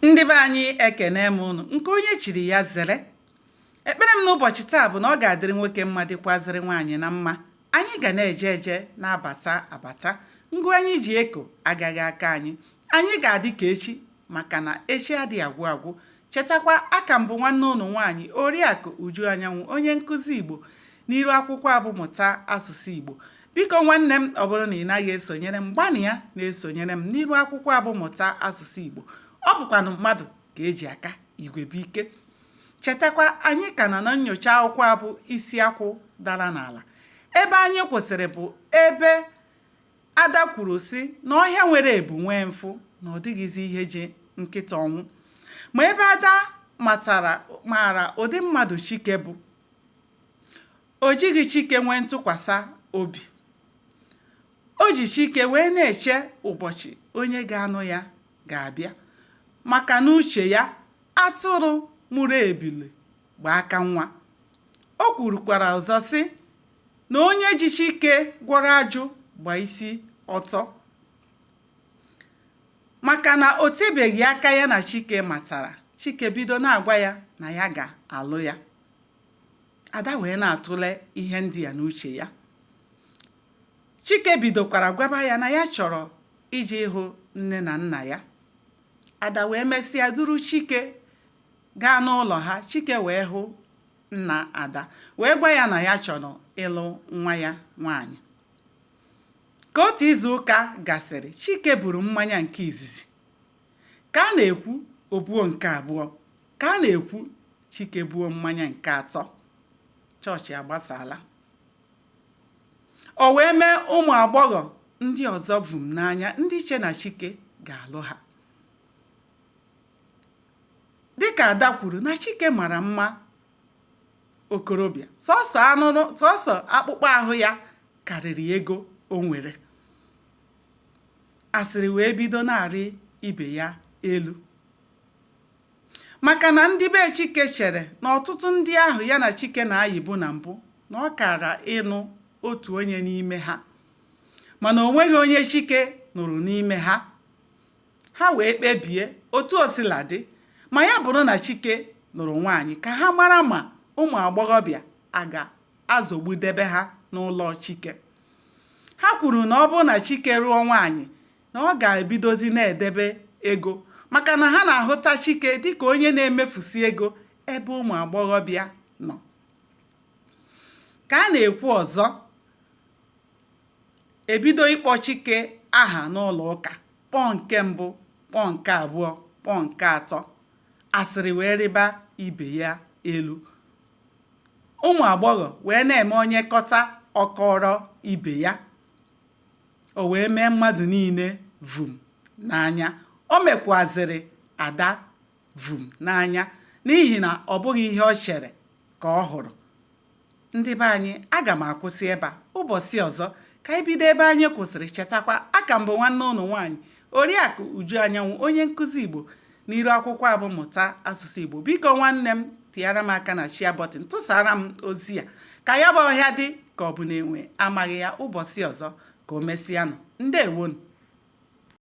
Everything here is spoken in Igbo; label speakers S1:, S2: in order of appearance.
S1: Ndị be anyị, ekene m unu. Nke onye chiri ya zere. Ekpere m n'ụbọchị taa bụ na ọ ga-adịrị nwoke mma, dịkwazịrị nwaanyị na mma. Anyị ga na-eje eje, na-abata abata. Ngụ anyị ji eko agaghị aka anyị. Anyị ga-adị ka echi, maka na echi adịghị agwụ agwụ. Chetakwa, aka m bụ nwanne ụnụ nwaanyị, Oriakụ Uju Anyanwụ, onye nkụzi Igbo n'iru akwụkwọ a bụ Mụta Asụsụ Igbo. Biko nwanne m, ọ bụrụ na ị naghị esonyere m, gbanịa na-esonyere m n'iru akwụkwọ a bụ Mụta Asụsụ Igbo. Ọ bụkwanụ mmadụ ka eji aka, igwe bụ ike. Chetakwa, anyị ka nọ na nnyocha akwụkwọ a bụ Isi Akwụ Dara N'ala. Ebe anyị kwụsịrị bụ ebe Ada kwuru sị na ọhịa nwere ebu nwee mfụ, na ọ dịghịzi ihe ji nkịta ọnwụ. Ma ebe Ada matara maara ụdị mmadụ Chike bụ, o jighị Chike nwee ntụkwasa obi. O ji Chike wee na-eche ụbọchị onye ga-anụ ya ga-abịa, maka n'uche ya, atụrụ mụrụ ebule gba aka nwa. O kwurukwara ọzọ sị na onye ji Chike gwọrọ ajụ gba isi ọtọ, maka na o tebeghị aka ya na Chike matara, Chike bido na-agwa ya na ya ga-alụ ya. Ada wee na-atụle ihe ndị a n'uche ya. Chike bidokwara gwaba ya na ya chọrọ ije ịhụ nne na nna ya. Ada wee mesịa duru Chike gaa n'ụlọ ha. Chike wee hụ nna Ada, wee gwa ya na ya chọrọ ịlụ nwa ya nwaanyị. Ka otu izu ụka gasịrị, Chike buru mmanya nke izizi. Ka a na-ekwu, o buo nke abụọ. Ka a na-ekwu, Chike buo mmanya nke atọ. Chọọchị agbasala. O wee mee ụmụ agbọghọ ndị ọzọ vum n'anya, ndị che na Chike ga-alụ ha. Dịka Ada kwuru na Chike mara mma okorobịa, sọsọ anụrụ sọsọ akpụkpọ ahụ ya karịrị ego o nwere. Asịrị wee bido na-arị ibe ya elu, maka na ndị be Chike chere na ọtụtụ ndị ahụ ya na Chike na-ayịbu na mbụ, na ọ kara ịnụ otu onye n'ime ha, mana o nweghị onye Chike nụrụ n'ime ha. Ha wee kpebie, otu o sila dị, ma ya bụrụ na Chike nụrụ nwaanyị, ka ha mara ma ụmụ agbọghọbịa a ga-azọgbudebe ha n'ụlọ Chike. Ha kwuru na ọ bụrụ na Chike lụọ nwaanyị, na ọ ga-ebidozi na-edebe ego, maka na ha na-ahụta Chike dịka onye na-emefusi ego ebe ụmụ agbọghọbịa nọ. Ka a na-ekwu ọzọ, ebido ịkpọ Chike aha n'ụlọ ụka, kpọọ nke mbụ, kpọọ nke abụọ, kpọọ nke atọ. Asịrị wee rịba ibe ya elu. Ụmụ agbọghọ wee na-eme onye kọta, ọ kọọrọ ibe ya. O wee mee mmadụ niile vum n'anya. O mekwazịrị Ada vum n'anya, n'ihi na ọ bụghị ihe o chere ka ọ hụrụ. Ndị be anyị, aga m akwụsị ebe a. Ụbọchị ọzọ ka anyị bido ebe anyị kwụsịrị. Chetakwa, aka m bụ nwanne ụnụ nwaanyị, Oriakụ Uju Anyanwụ, onye nkụzi Igbo n'iru akwụkwọ a bụ Mụta Asụsụ Igbo. Biko nwanne m, tịara m aka na share button, tụsara m ozi a ka ya bụ ọhịa dị ka ọ bụ na enwe amaghị ya. Ụbọchị ọzọ ka o mesịanụ. Ndewonu.